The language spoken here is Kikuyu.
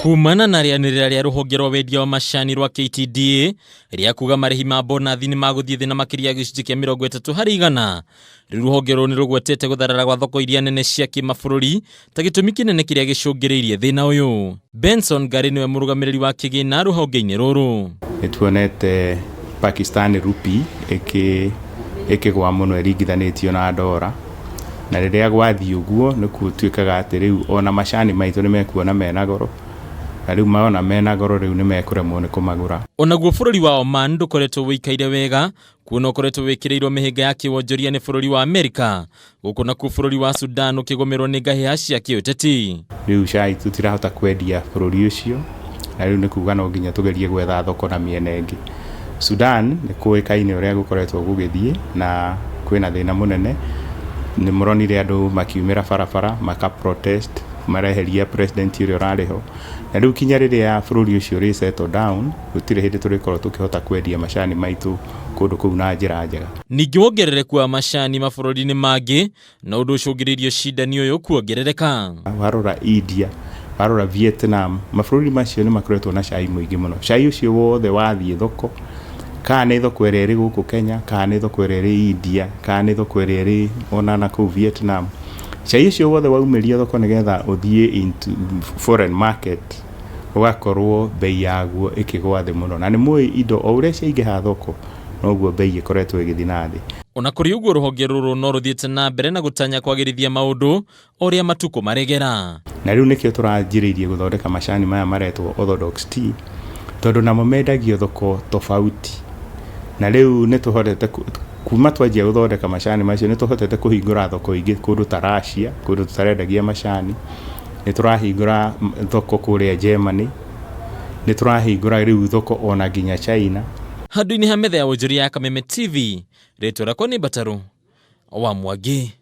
Kumana na rĩanĩrĩra rĩa rũhonge rwa wendia wa macani rwa KTDA rĩa kuga marĩhi ma bonathi nĩ magũthiĩ thĩ na makĩria ya gĩcunjĩ kĩa 30%, rĩu rũhonge rũrũ nĩ rũgwetete gũtharara gwa thoko iria nene cia kĩmabũrũri ta gĩtũmi kĩnene kĩrĩa gĩcũngĩrĩirie thĩna ũyũ. Benson Ngari nĩwe mũrũgamĩrĩri wa kĩgĩna rũhonge-inĩ rũrũ. Nĩ tuonete Pakistan rupee ĩkĩgwa mũno ĩringithanĩtio na ndora, na rĩrĩa gwathiĩ ũguo nĩ gũtuĩkaga atĩ rĩu ona macani maitũ nĩ mekuona mena goro, na rĩu mona mena goro rĩu nĩ mekũremwo nĩ kũmagũra. Onaguo bũrũri wa Oman ndũkoretwo ũikaire wega, kuona ũkoretwo wĩkĩrĩirwo mĩhĩnga ya kĩwonjoria nĩ bũrũri wa Amerika, gũkũ nakuo bũrũri wa Sudan ũkĩgũmĩrwo nĩ ngahĩha cia kĩũteti. Rĩu cai tũtirahota kwendia bũrũri ũcio, na rĩu nĩ kuga no nginya tũgerie gwetha thoko na mĩena ĩngĩ. Sudan nĩ kũĩkaine ũrĩa gũkoretwo gũgĩthiĩ na kwĩna thĩna mũnene, nĩ mũronire andũ makiumĩra barabara maka protest mareheria president ũrĩa ũrarĩ ho, na rĩu kinya rĩrĩa bũrũri ũcio ũrĩ settle down gũtirĩ hĩndĩ tũrĩkorwo tũkĩhota kwendia macani maitũ kũndũ kũu na njĩra njega. Ningĩ wongerereku wa macani mabũrũri-inĩ mangĩ no ũndũ ũcũngĩrĩirie ũcindani ũyũ kuongerereka. Warora India, warora Vietnam, mabũrũri macio nĩ makoretwo na cai mũingĩ mũno. Cai ũcio wothe wathiĩ thoko, kana nĩ thoko ĩrĩa ĩrĩ gũkũ Kenya, kana nĩ thoko ĩrĩa ĩrĩ India, kana nĩ thoko ĩrĩa ĩrĩ ona nakũu Vietnam, cai ũcio wothe waumĩrio thoko nĩgetha ũthiĩ into foreign market, ũgakorwo bei yaguo ĩkĩgwa thĩ mũno. Na nĩ mũĩ indo o ũrĩa ciaingĩha thoko, noguo bei ĩkoretwo ĩgĩthiĩ na thĩ. Ona kũrĩ ũguo rũhonge rũrũ no rũthiĩte na mbere na gũtanya kwagĩrithia maũndũ o ũrĩa matukũ maregera. Na rĩu nĩkĩo tũranjĩrĩirie gũthondeka macani maya maretwo Orthodox tea, tondũ namo mendagio thoko tofauti. Na rĩu nĩ tũhotete kuma twanjia gũthondeka macani macio nĩ tũhotete kũhingũra thoko ingĩ kũndũ ta Russia, kũndũ tũtarendagia macani. Nĩ tũrahingũra thoko kũrĩa Germany, nĩ tũrahingũra rĩu thoko ona nginya China. Handũ-inĩ ha metha ya wonjoria ya Kameme TV, rĩtwa rĩakwa nĩ Mbatarũ wa Mwangi.